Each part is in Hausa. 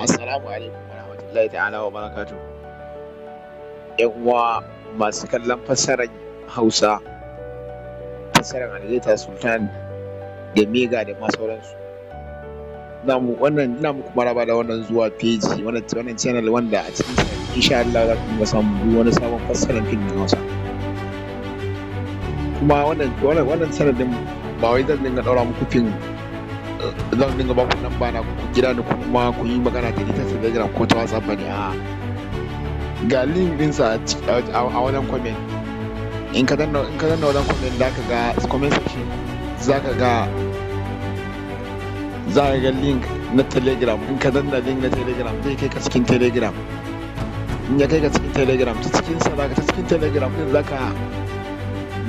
Assalamu alaikum warahmatullahi ta'ala wa barakatuh. ‘Yan uwa masu kallon fassarar Hausa, fassarar Algaita Sultan da Mega da ma sauransu. Wannan ina muku maraba da wannan zuwa page wannan channel wanda a cikin sa insha Allah za ku dinga samun duk wani sabon fassarar fim ɗin Hausa. Kuma wannan channel ɗin ba wai zan dinga ɗaura muku fim, zan dinga ba ku namba na ku kira ni kuma ku yi magana da ni ta Telegram ko ta WhatsApp ba ne, a'a. Ga link ɗinsa a wajen comment. In ka danna wajen comment, za ka ga comment section, za ka ga link na Telegram. In ka danna link na Telegram, zai kai ka cikin Telegram. In ya kai ka cikin Telegram, ta cikin sa zaka ta cikin Telegram din zaka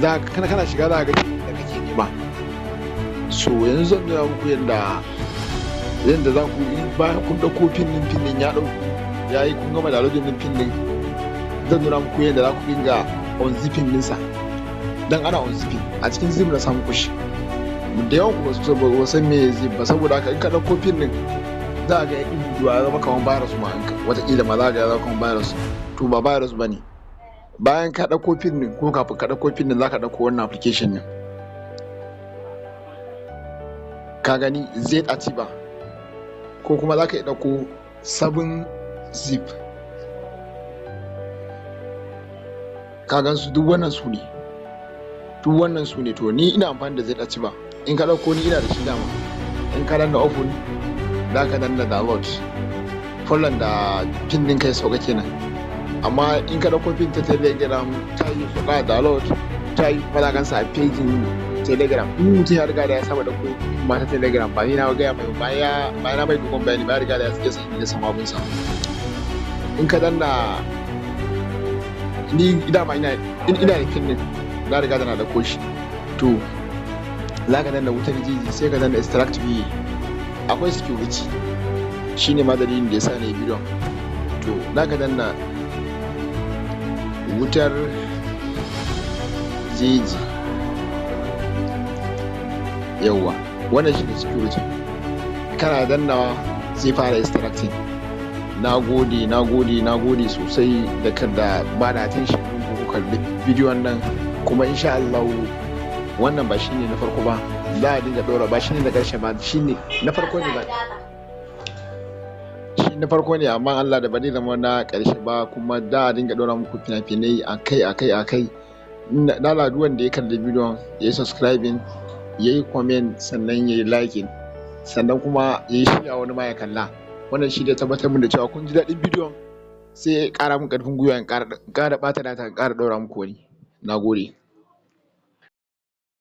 za kana shiga, za ka ga da kake nema. So yanzu zan nuna muku yadda za ku yi bayan kun ɗauko fim ɗin, fim ɗin ya ɗauku, ya yi, kun gama downloading ɗin fim ɗin. Zan nuna muku yadda za ku dinga unzipping ɗinsa, dan ana unzipping a cikin zip na samu kushi. Da yawan ku ba san me zip ba. Saboda haka in ka ɗauko fim ɗin, za a ga ya zama kamar virus ma, wataƙila ma za ga ya zama kamar virus. To, ba virus ba ne. Bayan ka ɗauko fim ɗin, ko kafin ka ɗauko fim ɗin, za ka ɗauko wannan application ɗin. Ka gani, ZArchiver, ko kuma za ka iya ɗauko 7-Zip. Ka gan su, duk wannan su ne, duk wannan su ne. To, ni ina amfani da ZArchiver. In ka ɗauko, ni ina da shi dama. In ka danna open, za ka danna download folder da fim ɗin kai sauka kenan. Amma in ka ɗauko fim ta Telegram, ta yi sauka download, ta yi kuma za ka sa a page Telegram. In mutum ya riga da ya saba ɗauko ma ta Telegram, ba ni na gaya mai ba, ba na mai dogon bayani ba, ya riga da ya san ya samu abun sa. In ka danna, ni dama ina da fim ɗin, na riga da na ɗauko shi. To, za ka danna wutar jeji, sai ka danna extract VA. Akwai security, shine ma dalilin da ya sa na yi bidiyon. To, za ka danna wutar jeji. Yauwa, wannan shine security. Kana dannawa, zai fara extracting. Na gode, na gode, na gode sosai da kada ba da attention ɗin ku kalli bidiyon nan. Kuma insha Allah wannan ba shine na farko ba, za a dinga ɗora. Ba shine na ƙarshe ba, shine na farko ne ba, shi na farko ne, amma Allah da ba zai zama na ƙarshe ba. Kuma za a dinga ɗora muku fina-finai akai akai akai. Dala, duk wanda ya kalli bidiyon, ya yi subscribing, ya yi comment, sannan ya yi liking, sannan kuma ya yi share wani ma ya kalla. Wannan shi da tabbatar min da cewa kun ji daɗin bidiyon, sai ya ƙara min ƙarfin gwiwa in ƙara ɓata data in ƙara ɗaura muku wani. Na gode.